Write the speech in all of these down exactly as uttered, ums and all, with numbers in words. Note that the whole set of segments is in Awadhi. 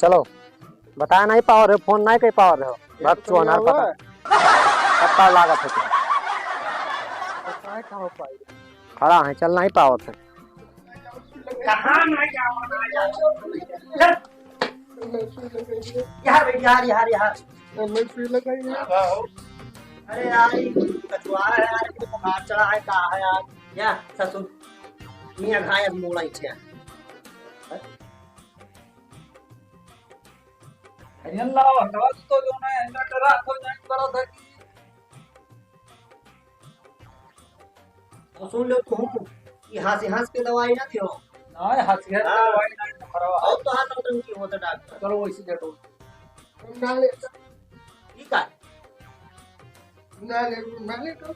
चलो, बताए नहीं पाओ रहे, फोन नहीं कर पाओ रहे हो। भक चुअनहर पता, पता लागत है तुम। खड़ा है, चल नहीं पावत है। कहाँ नहीं जाओ, ना जाओ। यार, यार, यार, यार। हमें सुई लगाई है। अरे यार, ये कचुआ है यार, ये बुखार चढ़ा है, का है यार? या ससुर, मियाँ घायल मोड़ा इच्छा। भैया लाओ, हटवा दो तो जो ना, इनका डरा तो नहीं पड़ा था कि तो सुन लो तुम, ये हंस हंस के दवाई ना दियो। ना, हंस हंस के हाँ। दवाई ना तो खराब है। और तो हाथ नौटंकी होता डॉक्टर। चलो वैसे दे दो। ना ले। ठीक है। ना ले, ना ले तो।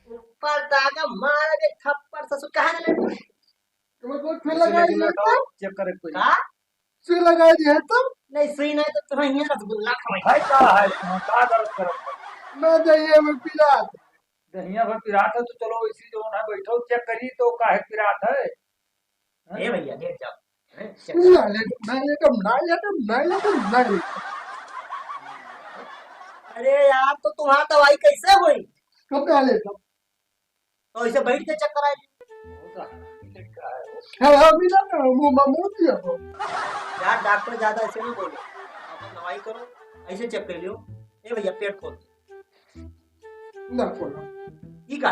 ऊपर दागा मार दे थप्पड़ ससुर, कहाँ ना ले? तुम्हें कोई सुई लगा दिया तो? चेक करे कोई। का? सुई लगा दिया तो? नहीं, सुई नहीं तो तुम्हें यहाँ रसगुल्ला खवाई। भाई का है? तुम्हें का दर्द करत है? मैं दहिया में पिरात। दहिया में पिरात है तो चलो इसी जो ना बैठो, चेक करी तो काहे पिरात है? हैं? ए भैया, लेट जाओ। हैं? चेक ना करो। ले, ना ले, तुम ना ले, तुम ना ले, तुम ना ले। अरे यार, तो तुम्हारा दवाई कैसे हुई? कब ना ले, तुम? तो इसे बैठ के चेक कराए ली। हाँ, हाँ, मिला ना, वो मामू दिया वो। यार, डॉक्टर ज्यादा ऐसे ना बोलो। अपन दवाई करो, ऐसे चेक कर लियो। ए भैया, पेट खोल। ना खोलो। ई का?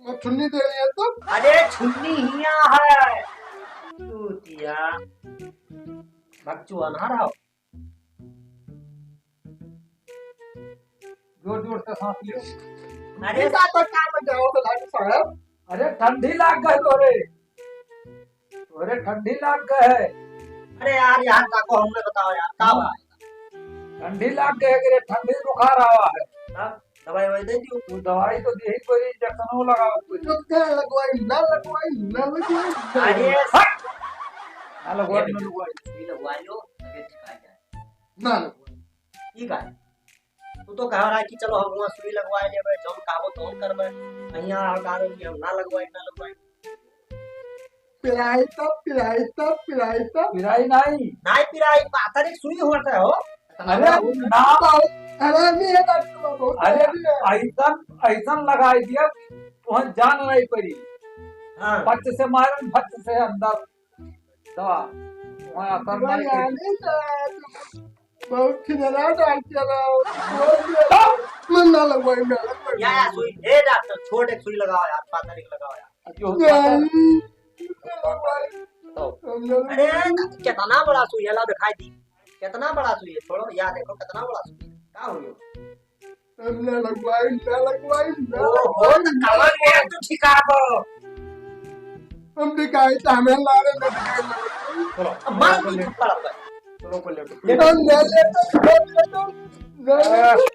मैं छुन्नी दे रही है तो। अरे, छुन्नी हिया है। चूतिया। बकचू अनहर हो। जोर जोर से सांस लियो। अरे, का तो काम में जाओ तो भाई साहब? अरे, ठंडी लाग गए तोरे। तोरे ठंडी लाग गए है। अरे यार, यहाँ तक को हमने बताओ यार, का बा? ठंडी लाग गए, अरे ठंडी बुखार आवा है। हाँ, दवाई ववाई दे दियो। तू दवाई तो दे ही कोई, इंजेक्शन वो लगाओ कोई। तो क्या लगवाई, ना लगवाई, ना लगवाई, ना अरे, लगवाई। हट! ना लगवाई, ये ना लगवाई। ये लगवाई लो, तबीयत ठीक आ जाए। ना लगवाई। ठीक है। तू तो कह रहा है कि चलो हम वहाँ सुई लगवाए लेबे, जौन कहबो तौन करबे। यहाँ हड़कारो कि हम ना लगवाई, ना लगवाई। पिराई तब, पिराई तब, पिराई तब। पिराई नहीं। नाई पिराई, पातर एक सुई होता है हो। अरे, ना। बहुत हरामी है डॉक्टर बाबू, बहुत अरे, हरामी है। ऐसन, ऐसन लगाई दिया, तुहन जान नहीं पड़ी। हाँ। पच से मारन, भच से अंदर। दवा। वहाँ असर भाई, नहीं करी। आने का, बहुत खिजला डॉक्टर बाबू। बोल दिया। तब। मैं ना लगवाई, ना लगवाई। या, या, सुई। ए डॉक्टर, छोट एक सुई लगाओ यार, पातर एक लगाओ यार। अरे, तो, अरे, कितना बड़ा सुई है, ला दिखाई दी। कितना बड़ा सुई है, छोड़ो, या देखो, कितना बड़ा सुई है। का हुई हो? हम ना लगवाई, ना लगवाई, ना ओ, लगवाई। ओ, तो कमर में तो ठिका दो। हम दिखाई तो हमें ला रहे, ना दिखाई, ना लगवाई। चलो, अब मार दो थप्पड़ अब। चलो, ऊपर लेटो। हम ना लेटो, हम ना लेटो, ना लेटो।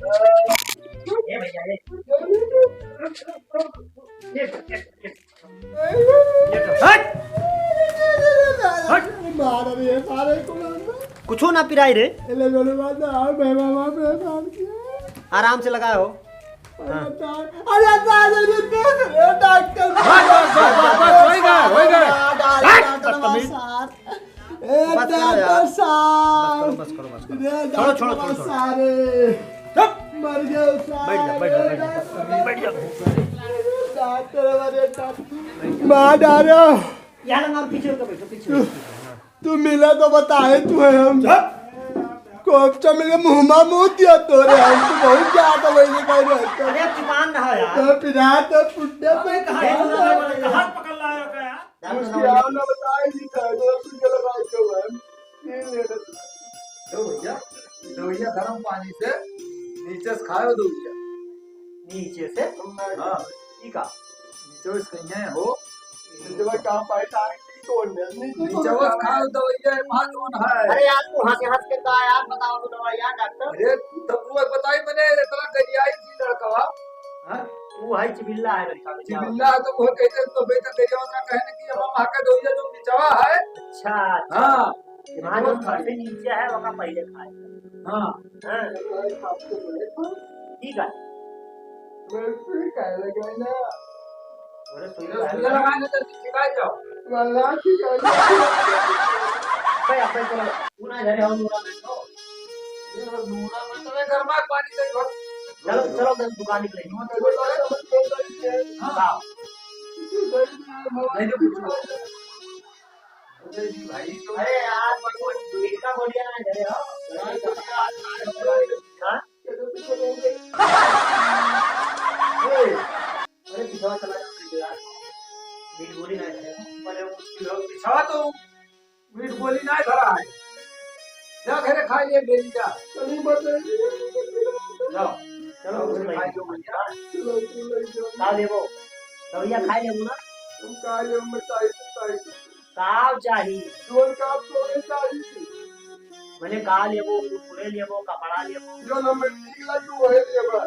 ए भैया, ए। ना लेटो। ये, ये, ये। हट! हट! मार रही है सारे को। कुछो ना पिराई रे। ए, ले, ले, ले, बात ना, आ, मैं, मैं, मैं, मैं, मैं, आराम से लगाओ। अरे हाँ। दादा, अरे दादा, अरे दादा, अरे डॉक्टर बस, बस, बस, बस, बस, होई गए, होई गए। दादा, हट! दादा, बदतमीज। सार। ए, बस करो यार। डॉक्टर साहब। बस करो, बस करो, बस करो। रे छोड़ो, छोड़ो, डॉक्टर छोड़ो, छोड़ो। सारे। चुप। मर गए सारे। बैठ जा, बैठ जा, बैठ जा। बैठ जा। डॉक्टर, अरे डॉक्टर। मार डालो। यहाँ ना, पीछे होकर बैठो, पीछे। तू, तू मिला तो बताए तू है हम। चुप। कोपचा मिल के मुँह मा मुँह दिया तोरे हम। तू बहुत ज्यादा वैसे कह रहे हो। अरे, चुपान रहो यार। तो पिरात है, पुट्टे अबे, पे कहाँ पिरात है। कहाँ पकड़ लाया का यार? उसकी आम ना बताए जी था, जो सुन के लगाए थे वो हम। ये ले ले। दो भैया, दो भैया गर्म पानी से नीचे से खाओ दो भैया। नीचे से? हाँ। ठीक है। नीचे से कहीं है हो। नीचे से कहाँ पाए टांग की तोड़ ले। नीचे से नीचे से खाओ दो भैया, ये बात कौन है? अरे यार, तू हंस हंस के का यार, बताओ तो दवाई यार डॉक्टर। अरे, तब वो बताई मैंने, इतना गरियाई थी लड़का। हाँ? वो है चिबिल्ला है लड़का, चिबिल्ला है तो वो कहते हैं, तो बेटा गरिया का कहने की अब हम आके दो ये जो निचवा है। अच्छा, अच्छा। हाँ। हाँ, जो सबसे नीचे है, वका पहले खाए। हाँ। हाँ। ठीक है। मैं सुई काहे लगाई ना? अरे, सुई अरे, लगाए सुई ना। लगाए ना, तो सिखाए जाओ। वाला सिखाए जाओ। भाई, आप तो तू ना घरे हो, नूरा में तो। ये नूरा में तो मैं घर में पानी दे दो। चलो, चलो, मैं दुकान निकले। हाँ। नहीं तो कुछ। अरे यार, इतना बोलिया ना घरे हो। हाँ? ए, अरे पिछवा चला जा यार। मीठ गोली ना है। अरे पिछवा तो मीठ गोली ना धरा है। जा घरे खाई ले डेली जा। चलो, चलो, चलो, चलो, चलो। का लेबो? दवाइया खाई लेबो ना? हम का लेबो, मैं चाही, चाही। का चाही? जोन का तोरे चाही। भले का लेबो, कुरकुरे लेबो, कपड़ा लेबो। जो नंबर ठीक लगे, वही लेबा।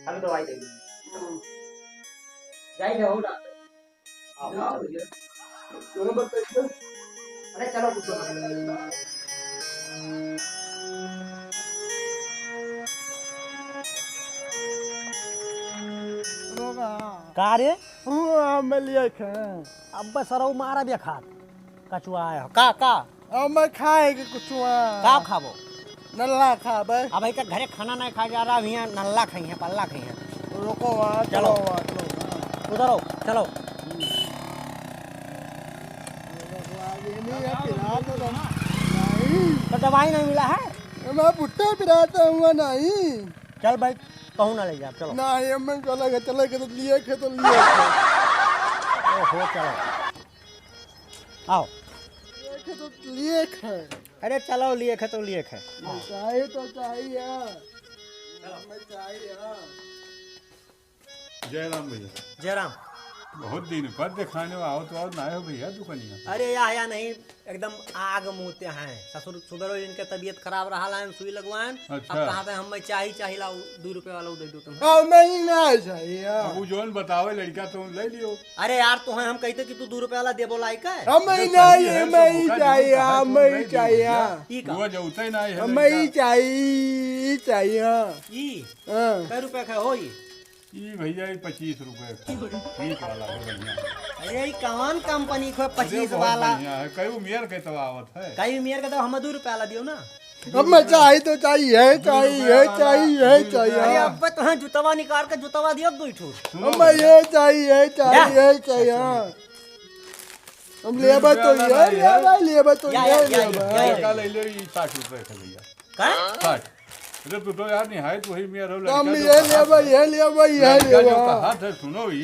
हम दवाई देंगे। हम्म। जाइए, हो डॉक्टर। आओ, जाओ चलो। भैया। चलो, बताइए। अरे, चलो, कुछ। का रे? हुआ, मैं लिए खे। अब सरऊ मारा भी खात। कचुआ आया हो। का, का? अब मैं खाए के कुछ हुआ। का खाबो? नल्ला खाबे। अब एक घरे खाना नहीं खा जा रहा, हियाँ नल्ला खाई है, पल्ला खाई है। रुको वहाँ, चलो। चलो वहाँ, चलो। उधर हो, चलो। ये नहीं है, पिला तो दो। नहीं। तो दवाई नहीं मिला है? मैं भुट्टा पिराता हुआ नहीं। चल भाई, कहूँ ना ले जा, चलो। नहीं, मैं चले गए, चले गए तो लिए खे, तो लिए खे। ओहो, चलो। आओ। लिए खे तो लिए खे। अरे चलो, लिए खे तो लिए खे। चाहिए तो चाहिए। मैं चाहिए। जय राम भैया। जय राम। बहुत दिन पर देखाने आओ तो आओ ना हो भैया दुकानिया। अरे या, या नहीं, एकदम आग मुँह ते हैं। ससुर सुबह रोज इनके तबीयत खराब रहा लाइन, सुई लगवाएन। अच्छा। अब कहा थे हम मैं चाही, चाही लाओ, दो रुपये वाला दे दो तुम। हाँ, मैं ही ना चाहिए। अब वो जोन बतावे लड़का तो ले लियो। अरे यार, तो हम कहते कि तू दो रुपये वाला दे बोला है का? हम ही अरे नहीं, सही है, हम सब ही भूखा चाहिए, जीवन कहाँ हम तुम ही नहीं चाहिए। दियो भैया? ई का? वो जो उतना ही नहीं है हम लड़का। ही चाहिए, चाहिए। ई? हाँ। कै रुपये का हो ई? ई भैया, ई पच्चीस रुपये का। ठीक वाला हो, बढ़िया। अरे, ई कौन कंपनी को अरे, पच्चीस बहुत वाला? बढ़िया है। कई उमियर के तो आवत है। कई उमियर के तो हम दो रुपया वाला दियो ना। अब मैं चाहिए तो चाहिए, दो रुपया चाहिए, वाला, चाहिए, दो रुपया चाहिए। अरे, वाला। अब तो हाँ, जुतवा निकाल के जुतवा दियो दो ठो। सुनो अब मैं भैया। ये चाहिए, चाहिए, ला। चाहिए, हाँ। हम दो लेबा रुपया तो वाला ये नहीं है। लेबा, लेबा तो या, ये या, या, लेबा। या, या। का ले ले, ई साठ रुपये का भैया। का? साठ। अरे तू तो यार निहायत वही में रहो, तो हम लड़का जो ये कहा लेबा, था, ये लेबा, ये लड़का जो लेबा। कहा था, सुनो ही,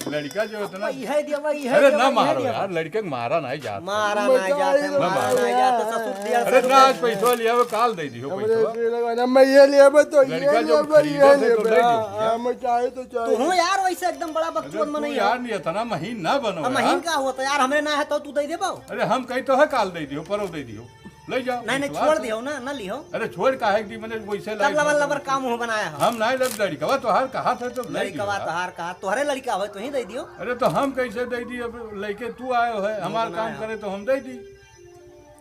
लड़का जो इतना अब यह दिया, वह यह अरे दिया, ना वह मारो दिया। यार, लड़के के मारा नहीं जाता। मारा मैं नहीं जाता, चाहिए, मारा मारो। नहीं जाता, ससुर दिया, अरे ससुर ना, दिया। आज पैसा लिया, वो काल दे दियो हमरे पैसा। से लगा ना, मैं ये लेबा तो ये लड़का जो लेबा, खरीदे ये थे तो लेबा। ले दियो भैया। हाँ, मैं चाहे तो चाहे। तू हूँ यार, वैसे एकदम बड़ा अरे बकचोद तू मनई है। यार, नहीं, इतना महीन ना बनो अब महीन यार। का होता यार, हमरे ना है तो तू दे देबो। अरे हम कही तो है, काल दे दियो, परो दे दियो। ले जाओ, नहीं, नहीं, विश्वास छोड़ है। दियो ना, ना लियो। अरे छोड़ काहे दी, मैंने वैसे तब लाई लबर दियो। लबर का मुंह बनाया हो। हम नहीं लब लड़कवा तोहार कहा था तो ले दियो लड़कवा यार। तोहार कहा, तोहरे लड़का हो, तू ही दे दियो। अरे तो हम कैसे दे दी, अब लेके तू आयो है, मुंह हमार काम बनाया। करे तो हम दे दी।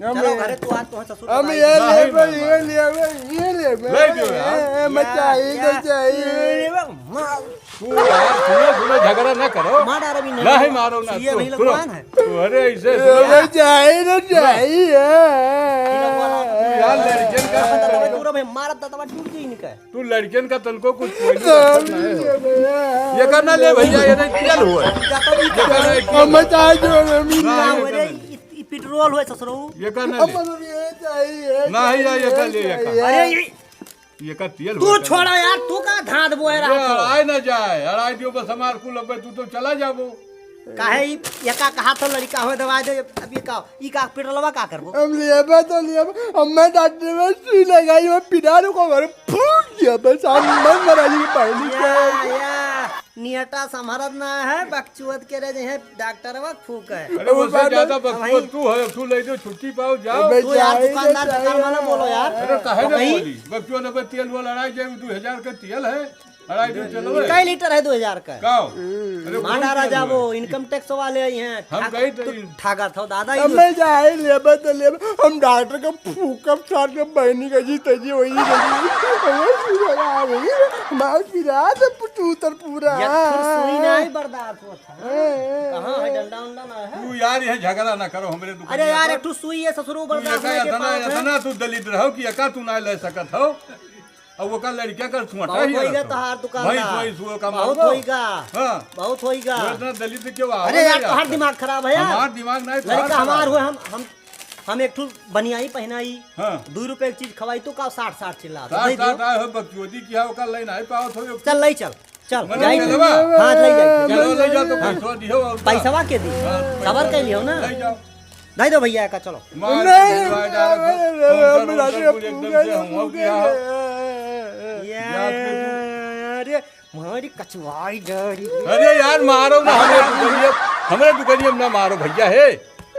हम चलो ये घरे तू आज तोहर ससुर हम बताई ये दे। ले नहीं भाई, ये मारो। ले भाई, ये ले भाई। ले दियो यार। ए, ए, मैं क्या, चाहिए, क्या? नहीं चाहिए। ये ले भाई, मार। तू यार, सुनो, सुनो, झगड़ा ना करो। मार डारो भी नहीं। नहीं मारो ना, ये तू, भी सुनो। लगवान है। तू, अरे, ऐसे ए, सुनो। मैं चाहिए, नहीं चाहिए। ये लगवा रहा था। तू यार, लड़कियन का अपन दादा भाई, तू रे भाई, मारत दादा भाई, टूट गई इनका। तू लड़कियन का तनको कुछ कोई नहीं रखता है। ये करना ले भैया, ये नहीं तेल हुआ है। ये करना एक अब मैं चाहे जो है, ना, ना, ये वो रे, करना। इ, इ पेट्रोल हुआ ससुरो। ये करना ले। अब ये चाहिए, नहीं यार, ये कर ले, ये कर। चाहिए। अरे, ये ये का तेल तू हुआ है। छोड़ा यार, तू का धांध बोए रहा अरे, था? अड़ाई ना जाए, अड़ाई दियो बस हमार कुल, अब तू तो चला जाबो। काहे ई, ये का कहा था लड़का हो दवा दे, अब ये का, ई का पेट्रोलवा का करबो? हम लेबे तो लेबे, अब मैं डॉक्टर में सुई लगाई, मैं पिटारू को घर फूंक दिया, बस हम मन मरा जी पहली या, क्या? या, नियटा संभरत ना है, बकचोद के रह जे है, डॉक्टरवा फूक है। अरे वो उससे बात ज्यादा है। बकचोद तू है, तू ले दो, छुट्टी पाओ, जाओ। अबे तू यार जाए दुकानदार तो बेकार चाहिए। मना बोलो यार। अरे काहे ना कहीं बोली? बकचोद अबे तेल वाला अड़ाई जाए, दो हजार का तेल है। अढ़ाई लीटर चलो बे। कई लीटर है दो हजार का? का हो? अरे मार भूल डारा गया जाबो, मैं। Income tax वाले आई हैं। हम ठाक-, कही तो तू इन- ठाकत हो दादा, अब ये मैं जाए लेबे तो लेबे, हम डॉक्टर का फूकब सार के बहनी का जी तजी वही गई। हमार सिरा से टूटल पूरा। ये फिर सुई नहीं बर्दाश्त होता। कहाँ है डंडा उंडा ना है? तू यार, यहाँ झगड़ा ना करो हमरे दुकान अरे यार, पर। एक ठो सुई है ससुरो तू बर्दाश्त एका नहीं के इतना, पावत है। इतना तू दलिद्र हो कि एका तू ना ले सकत हो। अब ओका लड़किया का ठुआटा बहुत ही होइगा रहता। तोहार दुकानदार। भैंस, भैंस, वो का बहुत मालूम? होइगा। हाँ। बहुत होइगा। वो इतना दलित क्यों आवे अरे यार, यार? तोहार दिमाग खराब है यार। हमार दिमाग नहीं, तोहार लड़का हमार दिमाग। हुए, हम, हम, हम एक ठू बनियाई पहनाई, हाँ। दो रुपए की चीज खवाई तो का साठ, साठ चिल्ला दे, साठ, दे दियो। साठ आए हो, बकचोदी किया, ओका ले नहीं पावत हो, चल, ले चल, चल, मने जाई चल। चलवा? हाँ, ले जाई। चलो, ले जा तो हाँ। पैसवा दिहो और का? पैसवा के दी? हाँ, सबर पैसा कर लियो ना। ले जाओ। दे दो भैया का, चलो। मार नहीं, के भिजवा डालो, नहीं, फोन कर, नहीं, फोन कर, नहीं, पूरी एकदम से हम हो गया। यार, अरे, मारी कचवाई डरी। अरे यार, मारो ना, हमरे दुकनिया, हमरे दुकनिया में ना मारो भैया, हे।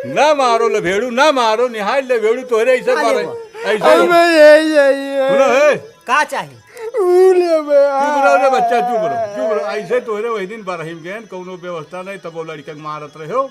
ना मारो लभेड़ू, ना मारो, निहाय लभेड़ू, तोहरे ऐसे अरे मारे, वाह। ऐसे अरे हो। मैं यही, यही है। सुनो, हे। का चाही? ऊ ले बे। चुप रहो रे बच्चा, चुप रहो, चुप रहो। ऐसे तोहरे वही दिन बरहिम गेन, कौनो व्यवस्था नहीं, तब वो लड़के के मारत रहे हो।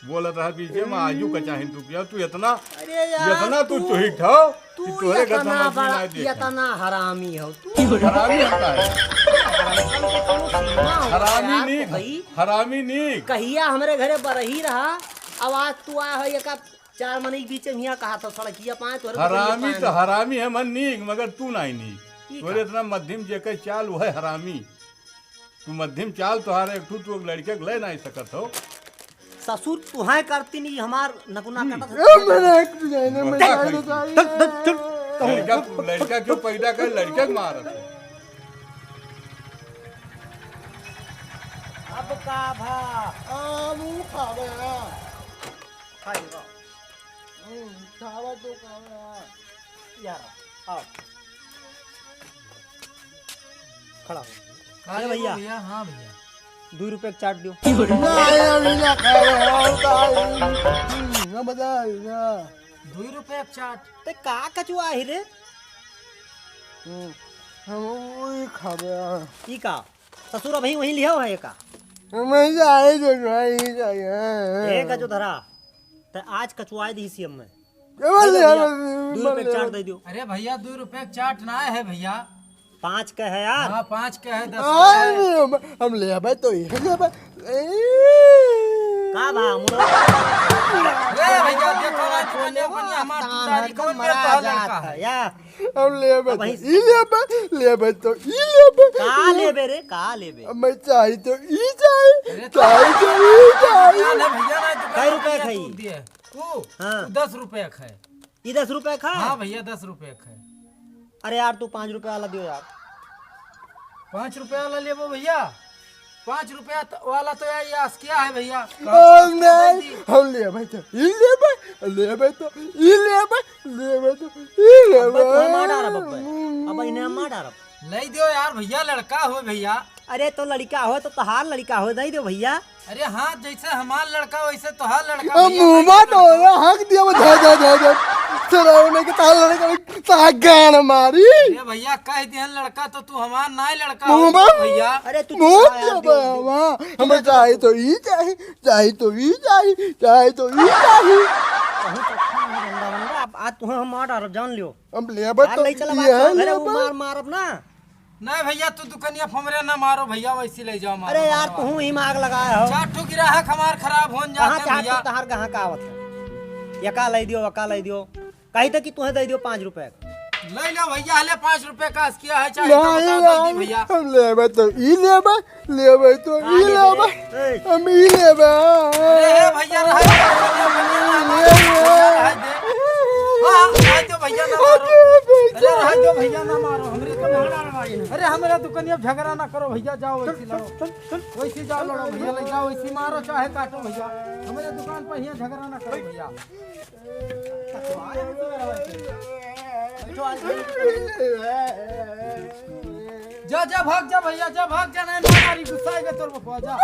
बोलत रहा बीचे में, आजू का चाही तू किया, तू इतना, अरे यार, इतना तू तू, चुहिट हो तू कि तोहरे घर इतना समझ में बड़ा, ना देखे। इतना हरामी हो तू। हरामी होता है। हरामी के कौनो सीमा हो हरामी यार, नीक, तो भाई। हरामी नीक। कहिया हमरे घरे बरही रहा, अब आज तू आ हो, एका चार मनई के बीच में हियाँ कहा था, सड़किया पाए, तोहरे हरामी बरहिया तो पाए। हरामी है मन नीक, मगर तू नहीं नीक। ई तोहरे का? इतना मध्यम जेकर चाल, वह हरामी। तू मध्यम चाल तोहार एक ठू, तू एक लड़के के ले नहीं सकत हो। ससुर तुहां करती नहीं, हमार नकुना हम्म। कटत ए, है। मैंने एक ठू जाने में बता जाने भाई। तो आई चल, चल, चल, है। चल, कहूँ। लड़का, लड़का क्यों पैदा कर, लड़के के मारत है। अब का भा? आलू खावे। खाई बा। हम्म, खावा तो खावा। यार, आओ। खड़ा हो। का अरे लेबो भैया। भैया? हाँ भैया। दो रुपए के चाट दियो। नहीं, अभी ना खावे, और का, हम्म, ना मजा आएगा। दो रुपए के चाट? ते का कचुआ है रे? हम्म, हम वही खावे। ई का? ससुर अभी वहीं लिया है का? हम ऐसे आए जो भाई, ये का जो धरा? त आज कचुआए दी सीएम में। ए, बोल दे दे, भैया, बोल दे, दो रुपए बोल दे, चाट बोल दे। दे दियो। अरे भैया, दो रुपए के चाट ना है भैया। पाँच का है यार। हाँ, पाँच का है, दस का हाँ, है। हम, हम लेबे तो ये लेबे। ए। का बा, मुड़ो? ए भैया, देखो ना, दुकानिया, दुकानिया, हमार तान दुकानी हरदम कौन मरा करता है जात लड़का है, है? या। हम लेबे अब तो वही ई लेबे, लेबे तो ई लेबे। का लेबे रे, का लेबे? अब मैं चाही तो ई चाही, अरे तो चाही तो ई चाही। दुकान है भैया, ना दुकान कै रुपया भैया खाई? तू दिए। तू, हाँ। तू दस रुपया खाए। ई दस रुपया खा? हाँ भैया, दस रुपया खाए। अरे यार, तू पाँच रुपया वाला दियो यार। पाँच रुपया वाला लेबो भैया? पाँच रुपया त-, वाला तो यार, ये आसकिया है भैया। हम नहीं, हम लेबे तो ई लेबे, लेबे तो ई लेबे, लेबे तो ई लेबे। अब्बे तोहे मार डारब अब्बे। अब इन्हें हम मार डारब। ले दियो यार भैया, लड़का हो भैया। अरे तो लड़का हो तो तोहार लड़का हो, दे दियो भैया। अरे हाँ, जैसे हमार लड़का वैसे तोहार लड़का अब भैया, मुँह नहीं मत तो हो, हक दिया वो, धो, धो, धो, धो। सरावने के तार लड़का, तार गान मारी। अरे भैया, कह दिहन लड़का तो तू हमार नाय लड़का मुँह हो मत। भैया। अरे तू मुँह चुप रहा दिया यार, बा, दे, दे। वाह। हमें चाही तो ई चाही, चाही तो ई चाही, चाही तो ई चाही। बहुत अच्छा है धंधा वंधा, अब आज तुहें हम मार डारब, जान लियो। अब लेबे यार, तो ले चला ये बात है, घरे लेबे। वो मार मारब ना। नहीं भैया, तू दुकनिया फमरे ना मारो भैया, वैसी ले जाओ, मारो, अरे यार, मारो। तू ही माग लगाए हो। चार ठो गिराहक हमार खराब होन कहाँ जाते चार भैया। ठो तहार कहाँ का आवत है? यका ले दियो, वका ले दियो। कही तो कि तुहे दे दियो पाँच रुपए। ले लो भैया, ले पाँच रुपए का आसकिया है, चाहे तो नहीं बता दो यार, दी भैया। हम लेबे तो ई लेबे, लेबे तो का ई लेबे लेबे। रे? ए। हम ई लेबे। अरे भैया, रहा दे, रहा दे। हाँ, रहा दो भैया, ना मारो। अरे रहा दो भैया, ना मारो, हमरे तो ना मारो। अरे हमरा दुकानिया झगड़ा ना करो भैया, जाओ वैसी लड़ो। चल, चल, चल। वैसी जाओ लड़ो भैया, ले जाओ, वैसी मारो चाहे काटो भैया। हमरे दुकान पर हियाँ झगड़ा ना करो भैया। जा, जा, भाग जा भैया, जा, भाग जा, नहीं मारी, गुस्सा आएगा तोर बपवा, जा।